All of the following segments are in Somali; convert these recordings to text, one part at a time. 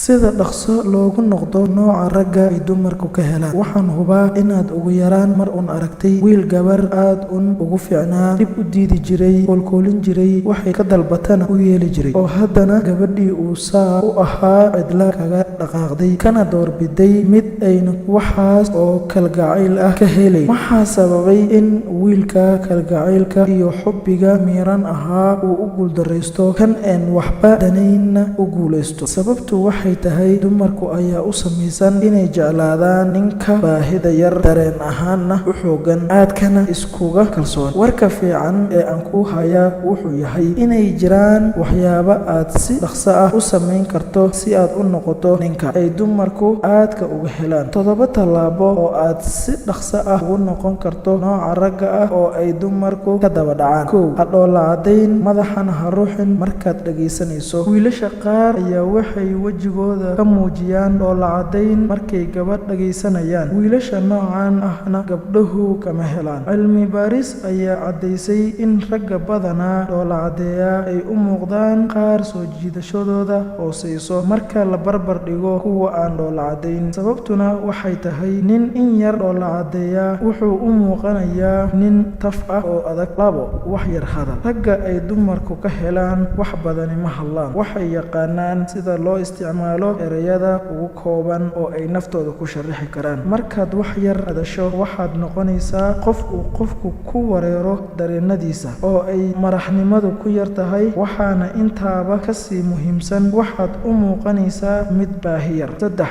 Sida dhaqso loogu noqdo nooca ragga ay dumarku ka helaan. Waxaan hubaa inaad ugu yaraan mar uun aragtay wiil gabar aad uun ugu fiicnaa, dib u diidi jiray, koolkoolin jiray, waxay ka dalbatana u yeeli jiray, oo haddana gabadhii uu saa u ahaa cidla kaga dhaqaaqday, kana doorbiday mid ayna waxaas oo kalgacayl ah ka helayn. Maxaa sababay in wiilka kalgacaylka iyo xubbiga miiran ahaa uu u guuldaraysto, kan aan waxba danaynna u guulaysto? Sababtu waxay tahay dumarku ayaa u samaysan inay jeclaadaan ninka baahida yar, dareen ahaanna u xoogan, aadkana iskuga kalsoon. Warka fiican ee aan kuu hayaa wuxuu yahay inay jiraan waxyaabo aad si dhaqso ah u samayn karto si aad u noqoto ninka ay dumarku aadka uga helaan. 7 tallaabo oo aad si dhaqso ah ugu noqon karto nooca ragga ah oo ay dumarku ka daba dhacaan. 1, ha dhoolla caddayn, madaxana ha ruxin markaad dhagaysanayso. Wiilasha qaar ayaa waxay wejigooda ka muujiyaan dhoolla caddayn markay gabadh dhagaysanayaan. Wiilasha noocan ahna gabdhuhu kama helaan. Cilmi baaris ayaa caddaysay in ragga badanaa dhoolla caddeeya ay u muuqdaan qaar soo jiidashadooda hooseyso marka la barbar dhigo kuwa aan dhoolla caddayn. Sababtuna waxay tahay nin in yar dhoolla caddeeya wuxuu u muuqanayaa nin taf ah oo adag. 2, wax yar hadal. Ragga ay dumarku ka helaan wax badani ma hadlaan. Waxay yaqaanaan sida loo isticmaalo ereyada ugu kooban oo ay naftooda ku sharaxi karaan. Markaad wax yar hadasho, waxaad noqonaysaa qof uu qofku ku wareero dareenadiisa oo ay maraxnimadu ku yar tahay. Waxaana intaaba ka sii muhiimsan, waxaad u muuqanaysaa mid baahi yar. 3,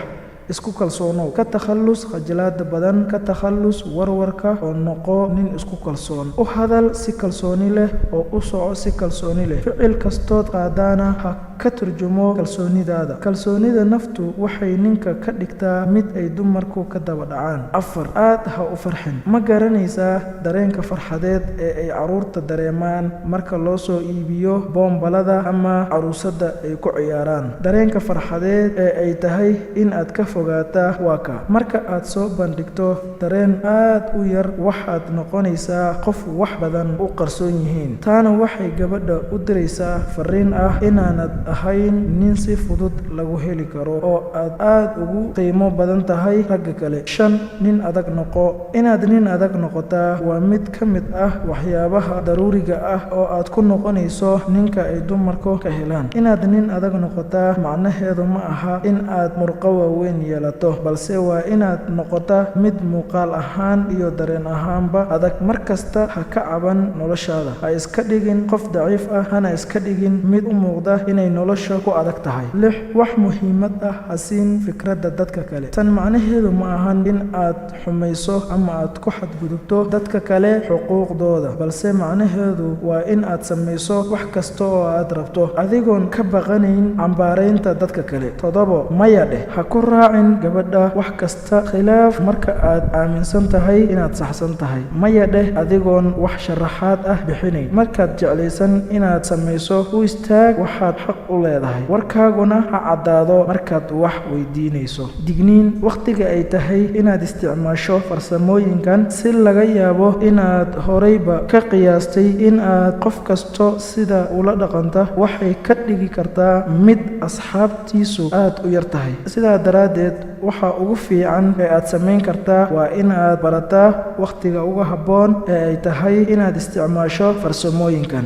isku kalsoonow. Ka takhallus khajilaada badan, ka takhallus warwarka, oo noqo nin isku kalsoon. U hadal si kalsooni leh oo u soco si kalsooni leh. Ficil kastood qaadaana ha ka turjumo kalsoonidaada. Kalsoonida naftu waxay ninka ka dhigtaa mid ay dumarku ka daba dhacaan. 4, aad ha u farxin. Ma garanaysaa dareenka farxadeed ee ay carruurta dareemaan marka loo soo iibiyo boombalada ama caruusadda ay ku ciyaaraan? Dareenka farxadeed ee ay tahay in aad ka fogaataa waa ka marka aad soo bandhigto dareen aad u yar, waxaad noqonaysaa qof wax badan u qarsoon yihiin. Taana waxay gabadha u diraysaa fariin ah inaanad ahayn nin si fudud lagu heli karo oo aad aad ugu qiimo badan tahay ragga kale. 5, nin adag noqo. Inaad nin adag noqotaa waa mid ka mid ah waxyaabaha daruuriga ah oo aad ku noqonayso ninka ay dumarku ka helaan. Inaad nin adag noqotaa macnaheedu ma aha in aad murqo waaweyn yeelato, balse waa inaad noqotaa mid muuqaal ahaan iyo dareen ahaanba adag. Mar kasta ha ka caban noloshaada. Ha iska dhigin qof daciif ah, hana iska dhigin mid u muuqda inay nolosha ku adag tahay. 6, wax muhiimad ah ha siin fikradda dadka kale. Tan macnaheedu ma ahan in aad xumayso ama aad ku xadgudubto dadka kale xuquuqdooda, balse macnaheedu waa in aad samayso wax kasta oo aad rabto adigoon ka baqanayn cambaaraynta dadka kale. 7, maya dheh. Ha ku raacin gabadha wax kasta khilaaf marka aad aaminsan tahay inaad saxsan tahay. Maya dheh adigoon wax sharaxaad ah bixinayn. Markaad jeclaysan inaad samayso, u istaag waxaad xaq u leedahay, warkaaguna ha caddaado markaad wax weydiinayso. Digniin: wakhtiga ay tahay inaad isticmaasho farsamooyinkan, si laga yaabo inaad horeyba ka qiyaastay in aad qof kasto sida ula dhaqanta waxay ka dhigi kartaa mid asxaabtiisu aad u yar tahay. Sidaa daraaddeed, waxa ugu fiican ee aad samayn kartaa waa in aad barataa wakhtiga ugu habboon ee ay tahay inaad isticmaasho farsamooyinkan.